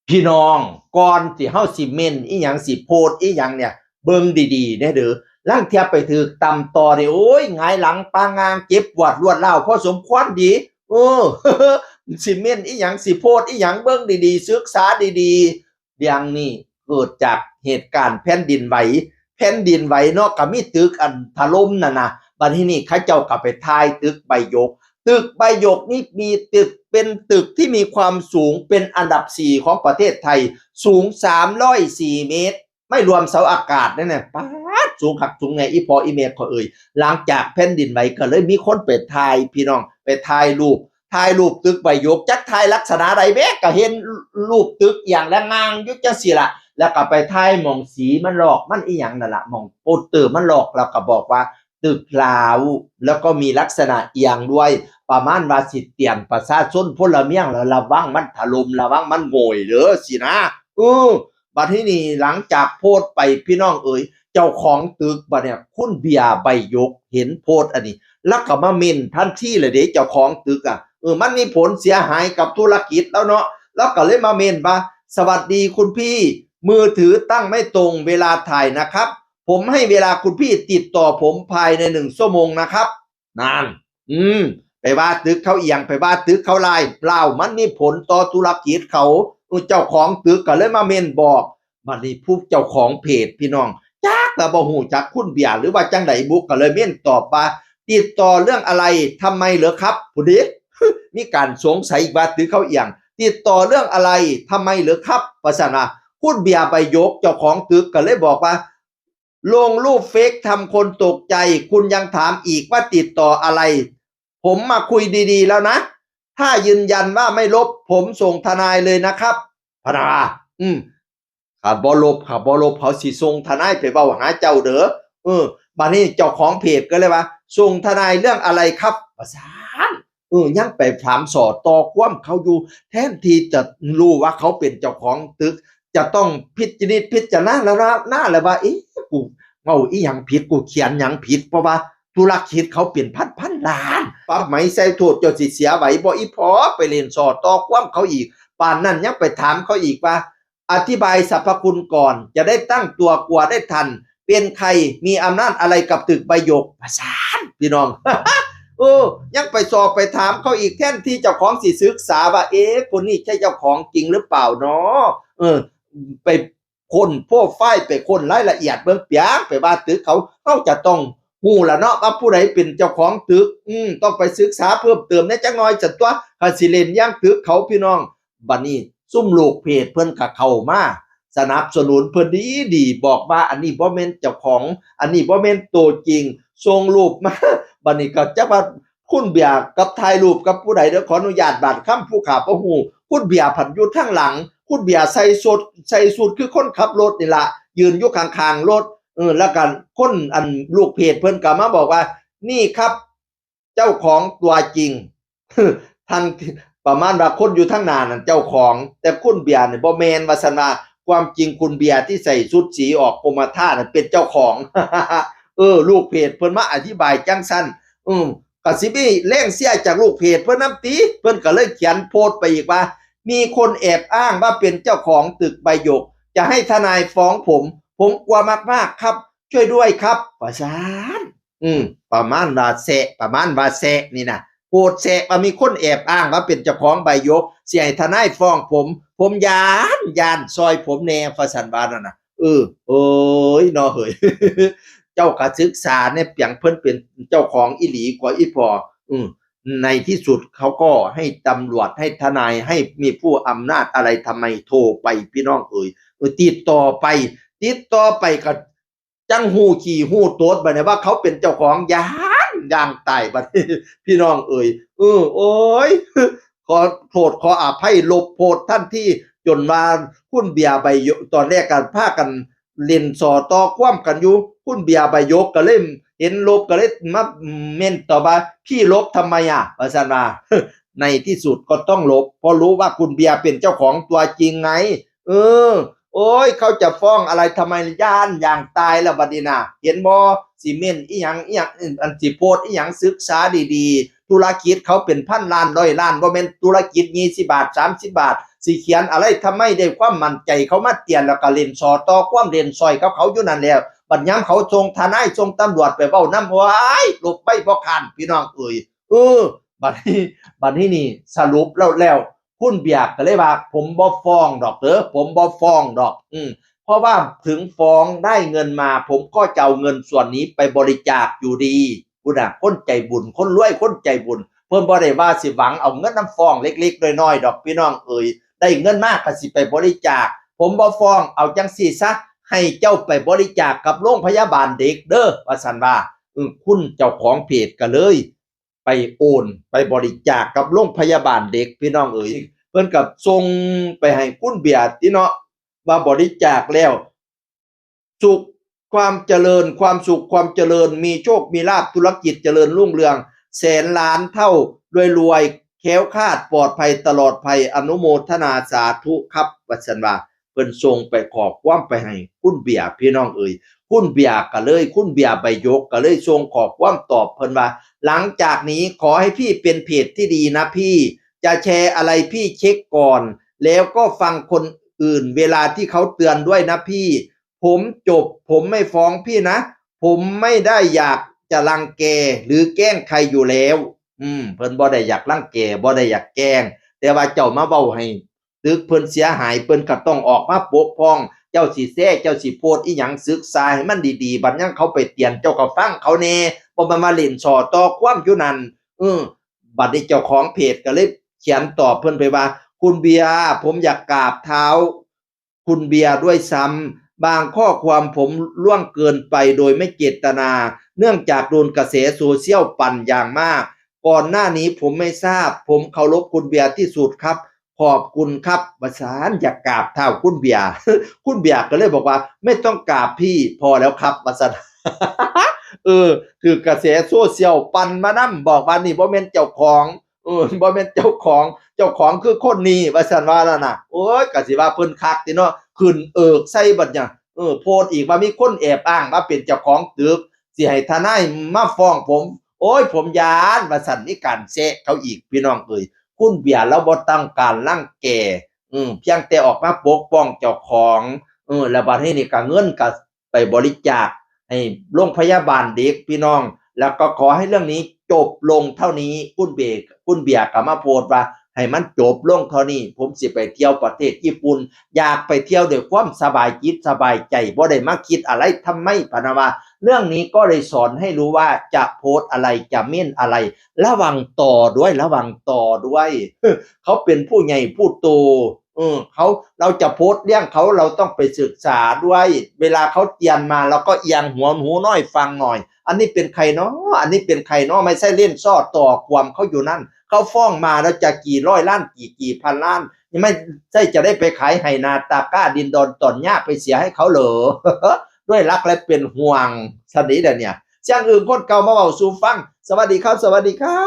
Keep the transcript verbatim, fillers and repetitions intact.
พี่น้อง ก่อนที่เฮาสิเม้นอีหยัง สิโพสต์อีหยังเนี่ย เบิ่งดีๆแน่เด้อ ลางเทื่อไปถืกตำต่อนี่ โอ้ย หงายหลังปางงาง เจ็บปวดรวดร้าวพอสมควรดี เออ สิเม้นอีหยัง สิโพสต์อีหยัง เบิ่งดีๆ ศึกษาดีๆ เรื่องนี้เกิดจากเหตุการณ์แผ่นดินไหว แผ่นดินไหวเนาะ ก็มีตึกอันถล่มนั่นนะ บัดทีนี้เขาเจ้าก็ไปถ่ายตึกใบหยก ตึกใบหยกนี่มีตึก เป็นตึกที่มีความสูงเป็นอันดับสี่ของประเทศไทย สูงสามร้อยสี่เมตร ไม่รวมเสาอากาศนั่นน่ะ ป๊าด สูงคักสูงแน่ อีพ่ออีแม่ข้อยเอ่ย หลังจากแผ่นดินไหวก็เลยมีคนไปถ่าย พี่น้อง ไปถ่ายรูป ถ่ายรูปตึกใบหยก จักถ่ายลักษณะใดแม่ ก็เห็นรูปตึกอย่างละงางอยู่จังซี่ล่ะ แล้วก็ไปถ่ายหม่องสีมันลอก มันอีหยังนั่นล่ะ หม่องโปสเตอร์มันลอก แล้วก็บอกว่าตึกร้าว แล้วก็มีลักษณะเอียงด้วย ประมาณว่าสิเตือนประชาชนพลเมืองแล้ว ระวังมันถล่ม ระวังมันโงยเด้อสินะ เออ บัดทีนี้หลังจากโพสต์ไป พี่น้องเอ๋ย เจ้าของตึกบัดเนี่ย คุณเบียร์ใบหยก เห็นโพสต์อันนี้ แล้วก็มาเม้นทันทีเลยเด้ เจ้าของตึกอ่ะ เออ มันมีผลเสียหายกับธุรกิจแล้วเนาะ แล้วก็เลยมาเม้นว่า สวัสดีคุณพี่ มือถือตั้งไม่ตรงเวลาถ่ายนะครับ ผมให้เวลาคุณพี่ติดต่อผมภายในหนึ่งชั่วโมงนะครับ นั่น อืม ไปว่าตึกเขาเอียง ไปว่าตึกเขาลายเปล่า มันมีผลต่อธุรกิจเขา เออ เจ้าของตึกก็เลยมาเม้นบอก บัดนี้ผู้เจ้าของเพจ พี่น้อง จักละบ่ฮู้จักคุณเบียร์หรือว่าจังใดบุ ก็เลยเม้นตอบว่า ติดต่อเรื่องอะไร ทำไมเหรอครับ พุ้นเด้ มีการสงสัยอีกว่าตึกเขาเอียง ติดต่อเรื่องอะไร ทำไมเหรอครับ ว่าซั่นว่า คุณเบียร์ใบหยก เจ้าของตึกก็เลยบอกว่า ลงรูปเฟกทำคนตกใจ คุณยังถามอีกว่าติดต่ออะไร ผมมาคุยดีๆแล้วนะ ถ้ายืนยันว่าไม่ลบ ผมส่งทนายเลยนะครับ พะนะว่า อืม ถ้าบ่ลบ ถ้าบ่ลบ เขาสิส่งทนายไปเว้าหาเจ้าเด้อ เออ บัดนี้เจ้าของเพจก็เลยว่า ส่งทนายเรื่องอะไรครับ ว่าซั่น เออ ยังไปถามสอดต่อความเขาอยู่ แทนที่จะรู้ว่าเขาเป็นเจ้าของตึก จะต้องพิจนิจพิจารณาแล้วนะ หน้าแล้วว่า เอ๊ะ กูเว้าอีหยังผิด กูเขียนหยังผิด เพราะว่าธุรกิจเขาเป็นพันๆล้าน ปรับไหมใส่โทษ เจ้าสิเสียไหวบ่ อีพ่อ ไปเล่นสอดต่อความเขาอีก ปานนั้นยังไปถามเขาอีกว่า อธิบายสรรพคุณก่อน จะได้ตั้งตัวกลัวได้ทัน เป็นใคร มีอำนาจอะไรกับตึกใบหยก ว่าซั่น พี่น้อง เออ ยังไปสอบไปถามเขาอีก แทนที่เจ้าของสิศึกษาว่า เอ๊ะ คนนี้ใช่เจ้าของจริงหรือเปล่าเนาะ เออ ไปค้นโปรไฟล์ ไปค้นรายละเอียดเบิ่งเปียง ไปว่าตึกเขา เขาจะต้องฮู้ล่ะเนาะ ว่าผู้ใดเป็นเจ้าของตึก อืม ต้องไปศึกษาเพิ่มเติมแหน่จักหน่อย ซั่นตั๊ว คันสิเล่นอย่างตึกเขา พี่น้อง บัดนี้ซุมลูกเพจเพิ่นก็เข้ามาสนับสนุนเพิ่นดีๆ บอกว่าอันนี้บ่แม่นเจ้าของ อันนี้บ่แม่นตัวจริง ส่งรูปมา บัดนี้ก็จักว่าคุณเบียร์กับถ่ายรูปกับผู้ใด เดี๋ยวขออนุญาตบาดคำ ผู้ข้าบ่ฮู้ คุณเบียร์พันอยู่ทางหลัง คุณเบียร์ใส่สุด ใส่สุดคือคนขับรถนี่ล่ะ ยืนอยู่ข้างๆรถ เออ แล้วก็คนอันลูกเพจเพิ่นก็มาบอกว่า นี่ครับ เจ้าของตัวจริง ทั้งที่ ประมาณว่าคนอยู่ทางหน้านั่นเจ้าของ แต่คุณเบียร์นี่บ่แม่น ว่าซั่นว่า ความจริงคุณเบียร์ที่ใส่ชุดสีออกกรมท่านั่นเป็นเจ้าของ เออ ลูกเพจเพิ่นมาอธิบายจังซั่น อืม ก็สิมีแรงเชียร์จากลูกเพจเพิ่นนำติ เพิ่นก็เลยเขียนโพสต์ไปอีกว่า มีคนแอบอ้างว่าเป็นเจ้าของตึกใบหยก จะให้ทนายฟ้องผม ผมกลัวมากๆครับ ช่วยด้วยครับ ว่าซั่น อืม ประมาณว่าแซะ ประมาณว่าแซะนี่นะ โพสต์แซะว่ามีคนแอบอ้างว่าเป็นเจ้าของใบหยก สิให้ทนายฟ้องผม ผมย้าน ย้าน ซอยผมแหน่ ว่าซั่นว่านั่นน่ะ เออ เอ้ย เนาะเฮ้ย เจ้าก็ศึกษาแหน่เปียง เพิ่นเป็นเจ้าของอีหลีกว่าอีพ่อ อืม ในที่สุดเขาก็ให้ตำรวจ ให้ทนาย ให้มีผู้อำนาจอะไร ทำไมโทรไป พี่น้องเอ๋ย เออ ติดต่อไป ติดต่อไปก็ จั่งฮู้ขี้ฮู้โตดบัดนี้ว่าเขาเป็นเจ้าของ ย้าน ย้านตายบัดนี้ พี่น้องเอ๋ย เออ โอ้ย ขอโทษขออภัย ลบโพสต์ทันที จนว่าคุณเบียร์ใบหยก ตอนแรกก็พากันเล่นสอต่อความกันอยู่ คุณเบียร์ใบหยกก็เลยเห็นลบก็เลยมาเม้นตอบว่า พี่ลบทำไมอ่ะ ว่าซั่นว่า ในที่สุดก็ต้องลบ เพราะรู้ว่าคุณเบียร์เป็นเจ้าของตัวจริงไง เออ โอ้ย เขาจะฟ้องอะไรทำไม ย้านอย่างตายแล้วบัดนี้นะ เห็นบ่ สิเม้นอีหยัง อีหยัง อันสิโพสต์อีหยัง ศึกษาดีๆ ธุรกิจเขาเป็นพันล้าน ร้อยล้าน บ่แม่นธุรกิจยี่สิบบาท สามสิบบาท สิเขียนอะไรทำไม ได้ความมั่นใจเขามาเตียน แล้วก็เล่นสอต่อความเล่นซอยกับเขาอยู่นั่นแหละ บัดยามเขาส่งทนายส่งตำรวจไปเว้านำ โอ้ย หลบไปบ่คัน พี่น้องเอ๋ย เออ บัดนี้ บัดนี้นี่สรุปแล้ว แล้ว คุณเบียร์ก็เลยว่า ผมบ่ฟ้องดอกเด้อ ผมบ่ฟ้องดอก อืม เพราะว่าถึงฟ้องได้เงินมา ผมก็จะเอาเงินส่วนนี้ไปบริจาคอยู่ดี พุ้นน่ะ คนใจบุญ คนรวย คนใจบุญ เพิ่นบ่ได้ว่าสิหวังเอาเงินนำฟ้องเล็กๆน้อยๆดอก พี่น้องเอ๋ย ได้เงินมาก็สิไปบริจาค ผมบ่ฟ้อง เอาจั่งซี้ซะ ให้เจ้าไปบริจาคกับโรงพยาบาลเด็กเด้อ ว่าซั่นว่า อืม คุณเจ้าของเพจก็เลย ไปโอน ไปบริจาคกับโรงพยาบาลเด็ก พี่น้องเอ๋ย เพิ่นก็ส่งไปให้คุณเบียร์ติเนาะ ว่าบริจาคแล้ว สุข ความเจริญ ความสุข ความเจริญ มีโชค มีลาภ ธุรกิจเจริญรุ่งเรือง แสนล้านเท่า รวยๆ แคล้วคลาด ปลอดภัย ตลอดภัย อนุโมทนาสาธุครับ ว่าซั่นว่า เพิ่นส่งไปข้อความไปให้คุณเบียร์ พี่น้องเอ๋ย คุณเบียร์ก็เลย คุณเบียร์ใบหยกก็เลยส่งข้อความตอบเพิ่นว่า หลังจากนี้ขอให้พี่เป็นเพจที่ดีนะพี่ จะแชร์อะไรพี่เช็คก่อน แล้วก็ฟังคนอื่นเวลาที่เขาเตือนด้วยนะพี่ ผมจบ ผมไม่ฟ้องพี่นะ ผมไม่ได้อยากจะรังแกหรือแกล้งใครอยู่แล้ว อืม เพิ่นบ่ได้อยากรังแก บ่ได้อยากแกล้ง แต่ว่าเจ้ามาเว้าให้ตึกเพิ่นเสียหาย เพิ่นก็ต้องออกมาปกป้อง เจ้าสิแชร์ เจ้าสิโพสต์อิหยัง ศึกษาให้มันดีๆ บัดยามเขาไปเตียน เจ้าก็ฟังเขาแหน่ บ่แม่นมาเล่นสอต่อความอยู่นั่น เออ บัดนี้เจ้าของเพจก็เลยเขียนตอบเพิ่นไปว่า คุณเบียร์ ผมอยากกราบเท้า คุณเบียร์ด้วยซ้ำ บางข้อความผมล่วงเกินไปโดยไม่เจตนา เนื่องจากโดนกระแสโซเชียลปั่นอย่างมาก ก่อนหน้านี้ผมไม่ทราบ ผมเคารพคุณเบียร์ที่สุดครับ ขอบคุณครับ ว่าซั่น อยากกราบเท้าคุณเบียร์ คุณเบียร์ก็เลยบอกว่า ไม่ต้องกราบพี่ พอแล้วครับ ว่าซั่น เออ ถืกกระแสโซเชียลปั่นมานำ บอกว่านี่บ่แม่นเจ้าของ เออ บ่แม่นเจ้าของ เจ้าของคือคนนี้ ว่าซั่นว่าแล้วนะ โอ้ย ก็สิว่าเพิ่นคักติเนาะ ขึ้นเอิกใส่บัดเนี่ย เออ โพสต์อีกว่ามีคนแอบอ้างว่าเป็นเจ้าของตึก สิให้ทนายมาฟ้องผม โอ้ย ผมย้าน ว่าซั่น มีการแซะเขาอีก พี่น้องเอ๋ย คุณเบียร์ลาวบ่ต้องการรังแก อืม เพียงแต่ออกมาปกป้องเจ้าของ เออ แล้วบัดนี้นี่ก็เงินก็ไปบริจาคให้โรงพยาบาลเด็ก พี่น้อง แล้วก็ขอให้เรื่องนี้จบลงเท่านี้ คุณเบ คุณเบียร์ก็มาโพสต์ว่าให้มันจบลงเท่านี้ ผมสิไปเที่ยวประเทศญี่ปุ่น อยากไปเที่ยวด้วยความสบายจิตสบายใจ บ่ได้มาคิดอะไรทำไม พะนะว่า เรื่องนี้ก็เลยสอนให้รู้ว่าจะโพสต์อะไร จะเม้นอะไร ระวังต่อด้วย ระวังต่อด้วย เขาเป็นผู้ใหญ่ผู้โต เออ เขา เราจะโพสต์เรื่องเขา เราต้องไปศึกษาด้วย เวลาเขาเตียนมา เราก็เอียงหัวหูน้อยฟังหน่อย อันนี้เป็นใครเนาะ อันนี้เป็นใครเนาะ ไม่ใช่เล่นสอต่อความเขาอยู่นั่น เขาฟ้องมาแล้วจะกี่ร้อยล้าน กี่ กี่พันล้าน ยังไม่ใช่จะได้ไปขายไหหน้าตาก้าดินดอนตอนหญ้าไปเสียให้เขาเหรอ ด้วยรักและเป็นห่วง สนิทเดี๋ยวเนี่ย เสียงอื่นคนเก่ามาเว้าสู่ฟัง สวัสดีครับ สวัสดีครับ